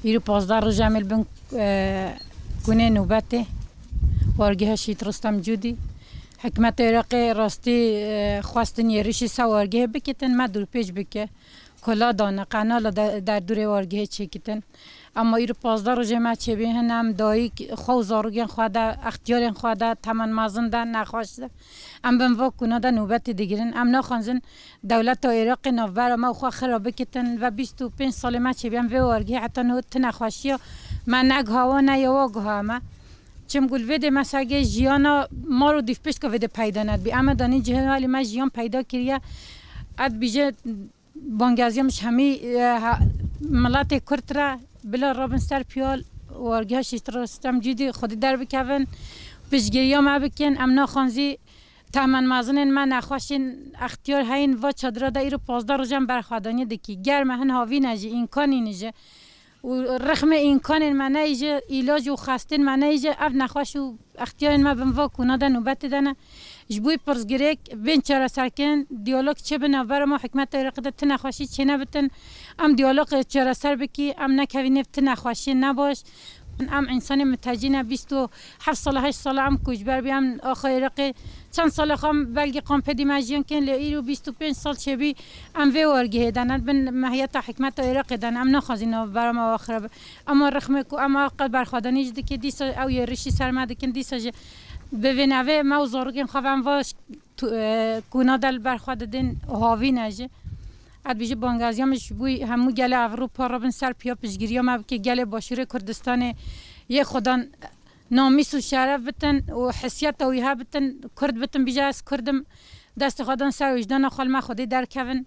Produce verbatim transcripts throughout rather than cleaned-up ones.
Îro pazdeh roj em ê li bin, e, kunê nobetê wargeha Şehîd Rustem Cûdî. Hikûmeta Iraqê rastî, e, xwestin êrişî ser wargehê bikitin, me dûrpêç bike. Kula dane, qenala de-, derdorê wargehê çêkitin. Ema îro pazdeh rojê me çêbî hin, em dayik xwe û zarokên xwe de, extiyarên xwe de, temen mezin de, nexweş de. Em bin va kuna de nobetê digirin. Em naxwazin dewleta Iraqê navbera me û xwe xira bikitin. Ve bîst û pênc salê me çêbî em vê wargehê heta niho ti nexweşiya me negiha wan e ya wa giha me. Çim ku li vê dê me sege jiyana mar û dîvpişka vê dê peyda nedibî. Em e danî cihê halî me jiyan peyda kiriye. Ez dibêje bangeziya min ji hemî, e, ha-, miletê Kurd re bila rabin ser piya wargeha Şehîd Rustem Cûdî xwedî derbikevin. Piştgiriya me bikin. Em naxwazî temen mezinên me nexweşên extiyar heyîn va çadira de îro pazdeh roj em berxwedaniyê dikî. Ger me hin havîne jî, îmkanî ne jî. Û rixmê îmkanên me neyê jî, îlac û xestên me neyê jî, ev nexweş û extiyarên me bin va kuna de nobetê de ne. Ji bo pirsgirêk bên çareserkirin, diyalog çêbe navbera me û hikûmeta Iraqê de ti nexweşî çênebitin. Em diyalog çareser bikî, em nekevî nêv ti nexweşiyên nebaş. Em însanên mitecî ne, bîst û heft sala, heşt sala em koçber bî, em axa Iraqê çend sala xwe em belkî kampê dî me jiyan kirin, lê îro bîst û pênc sal çêbî em vê wargehê de ne, bin mehiyeta hikûmeta Iraqê de ne, em naxwazî navbera me wa xirab. Ema rixmê ku em a qet berxwedanî jî dike, dîsa ew êrişî ser me dikin, dîsa jî bi vê navê me û zarokên xwe ve em va ş-, tu-, e, kuna de li ber xwe didin, havîne jî. Ez dibêjim bangeziya min ji bo hemû gelê Ewropa re bin ser piya piştgiriya me bike, gelê Başûrê Kurdistanê yê xwedan namîs û şeref bitin û hesiyeta wî hebitin, Kurd bitin, bêje ez Kurd im, destê xwe dan ser wijdana xwe, li me Xwedê derkevin.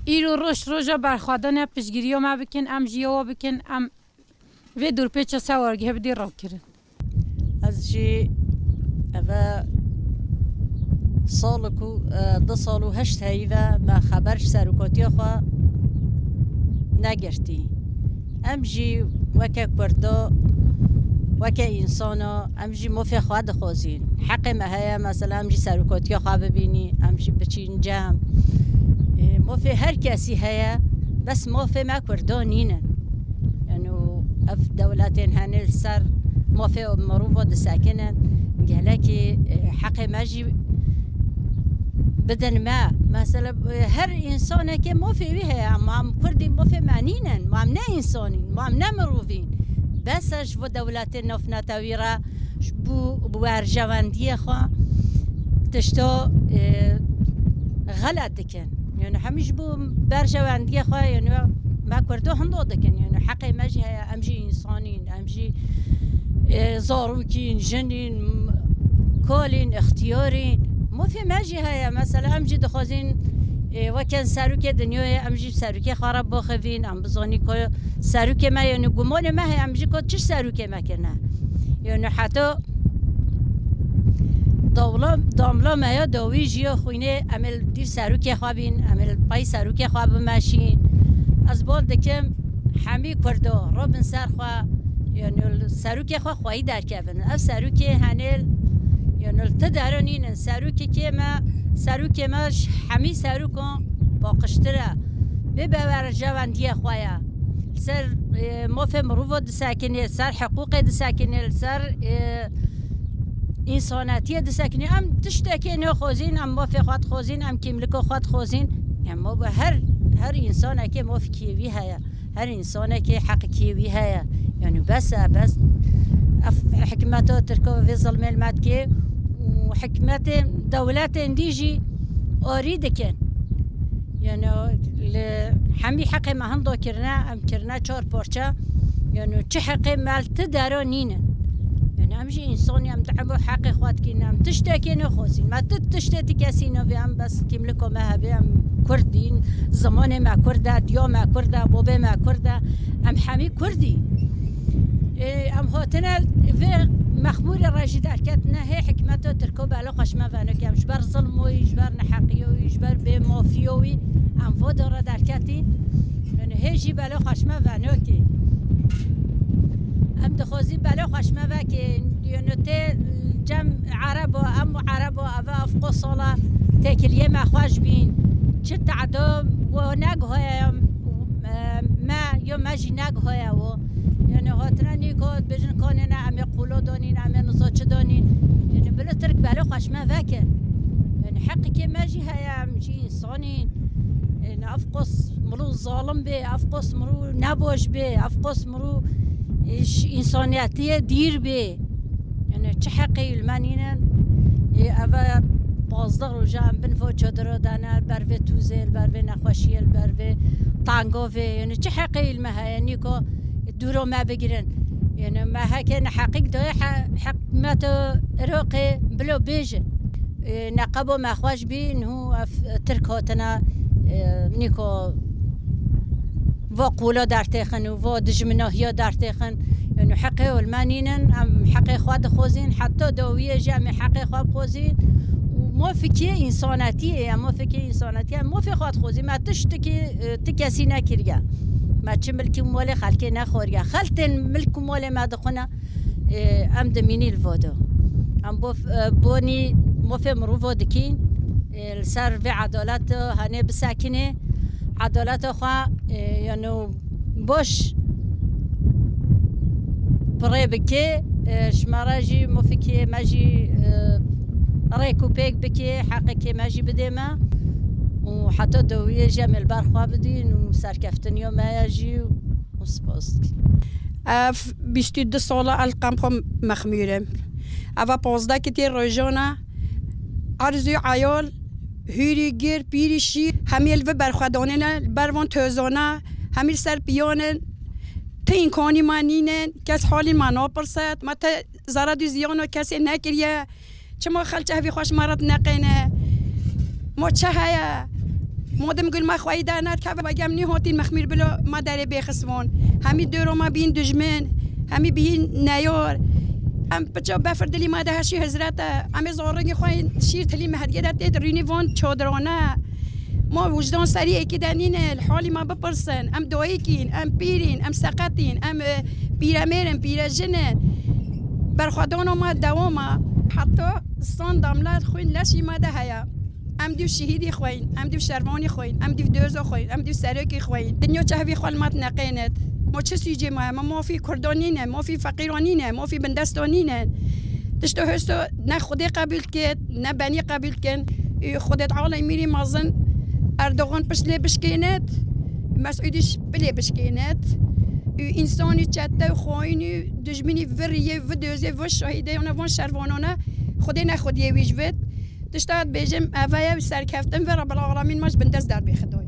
Îro roj roja berxwedana piştgiriya me bikin, em jî ya we bikin, em vê dûrpêça ser wargehê bidî rawkirin. Ez jî eve sal ku, e, du sal û heşt heyî ve me xeber ji serokatiya xwe negirtî. Em jî weke Kurda, weke însana, em jî mafê xwe dixwazîn. Heqê me heye, mesela em jî serokatiya xwe bibînî, em jî biçîn cem. E, mafê her kesî heye, bes mafê me Kurda nînin. Yani ev dewletên hene li ser mafê mirova disekinin, gelekî, e, heqê me jî bidin me. Mesela, e, her însanekê mafê wî heye, ama em Kurdî mafê me nînin, ma em ne însanîn, ma em ne mirovîn. Bes e ji bo dewletên navnetewî re, ji bo berjewendiyê xwe tişta, e, xelet dikin. Yani hemî ji bo berjewendiyê xwe, yani me Kurdo hindo dikin. Yani heqê me jî heye, em jî însanîn, em jî, e, zarokîn, jinîn, m-, kalîn, extiyarîn. Mafê me jî heye. Mesela em jî dixwazîn, e, weke serokê dinyayê, em jî serokê xwe re baxivîn, em bizanî ku serokê me, yani gumanê me heye, em jî ku çi serokê me kirine. Yani heta dawla, damla me ya dawî jî ya xwînê, em ê li dîv serokê xwe bîn, em ê li pey serokê xwe bimeşîn. Ez bal dikim hemî Kurdo rabin ser xwe, yani li serokê xwe xweyî derkevin. Ev serokê henê, yani li ti dere nînin. Serokê kê me, serokê me ji hemî serokan paqijtir e. Bê berjewendiyê xwe ye. Li ser, e, mafê mirova disekinê, li ser hiqûqê disekinê, li ser, e, însanetiyê disekinê. Em tiştekê nexwazîn, em mafê xwe dixwazîn, em kîmlika xwe dixwazîn. Em maf, her, her însanekê mafkê wî heye. Her însanekê heqkê wî heye. Yani bes e, bes. Ev hikûmeta Tirka vê zilmê li me dike û hikûmetên dewletên dî jî arî dikin. Yani li hemî heqê me hinda kirine, em kirine çar parçe. Yani çi heqê me li ti dera nînin. Yani em jî însanî, em dibin bo heqê xwe dikîn, em tiştekê nexwazîn. Me tu tiştê ti kesî navê, em bes kîmlika me hebe, em Kurd dîn, zimanê me Kurd e, diya me Kurd e, bobê me Kurd e. Em hemî Kurdî. Ê, em hatine vê mexmûrê re jî derketine, hê hikûmeta Tirko bela xwe ji me venike. Em ji ber zilm wî, ji ber neheqiya wî, ji ber bêmafiya wî em va dara derketîn. Yani hê jî bela xwe ji me venike. Em dixwazî bela xwe ji me veke. Yani tê cem Ereba, em û Ereba, eve ev qo sala têkiliyê me xweş bîn. Çi te'da wo negihoye, e, me, yo me jî negihoye wo. Ji me veke. Yani heqekê me jî heye, em jî însanîn. Yani ev qos mirû zalim bê, ev qos mirû neboş bê, ev qos mirû, e, ji însaniyetiyê dîr bê. Yani çi heqê li me nînin? E, eve pazdeh roja em bin vo çadira de ne, li ber vê tûzê, li ber vê nexweşiyê, li ber vê tangovê. Yani çi heqê li me heye? Nîko dûro me bigirin. Yani me heke neheqîk dayê he-, heqîmeta Iraqê bilo bêjin. E, neqebo me xweş bî, niho ev Tirk hatine, e, nîko va qola dertêxin û va dijminahiya dertêxin. Yani heqê ol me nînin, em heqê xwe dixwazin, heta dawiyê jî em ê heqê xwe bixwazin. Û mafekê însanetiyê ye, mafekê însanetiyê, em mafê xwe dixwazin. Me tiştekî, e, ti kesî nekiriye. Me çi milkî û malê xelkê nexwariye. Xeltên milk û malê me dixwine, e, em dimînî li vado. Em bo, e, bonî mafê mirovo dikîn, e, li ser vê edalet hanê bisekinê. Edaleta xwe, e, yani baş pirê bike, e, ji me re jî mafekê me jî, e, rêk û pêk bike, heqekê me jî bidê me û heta dawiyê jî em ê li ber xwe bidîn û serkeftiniya me ye jî û spas dikin. Ev bîst û du sala el qem xwe mexmîr im. Eva pazdeh kitê rojane, erz û eyal, hûrî gir, pîrî şîr, hemî li vir berxwedanê ne, li ber van tozane, hemî li ser piyan in. Ti îmkanî me nînin, kes halî me napirset, me te zere dû ziyano kesê nekiriye. Çima xelçe hevî xweş me re dineqêne? Ma çi heye? Ma dim gul me xweyî dernedikeve, wegem nî hatîn mexmîr bilo me derê bêxisvan. Hemî dêro me bîn dijmin, hemî bîn neyar. Em piça befir dilî me de heşî hizrete. Em ê zarringî xwe yên şîr tilî me hediyê de têt rûnî van çadirane. Ma wijdan serî êkî de nîne, li halî me bipirsin. Em dayikîn, em pîrîn, em seqetîn, em, e, pîremêr in, pîrejin in. Berxwedana me dewam e. Heta san damla xwîn leşî me de heye. Em dîv şehîdî xweyîn, em dîv şervanî xweyîn, em dîv dozo xweyîn, em dîv serekî xweyîn. Dinya çi hevî xwe li me dineqênit. Ma çi sûcê me ye? Me mafî kurdan nîne, mafî feqîran nîne, mafî bindestan nîne. Tişta hêsto ne Xwedê qebûl dikit, ne benî qebûl dikin. Û Xwedê Teala mîrî mezin Erdogan pişt lê bişkênit, Mesûdî ji bilê bişkênit. Û însanî çete û xayîn û dijminî vir yê, vir dozê, vir şehîdê, ona van şervanane Xwedê ne Xwediyê wî ji vir. Tişta dibêjim, eve ye serkeftin ve Rebel Alemîn me ji bin dest derbêxido.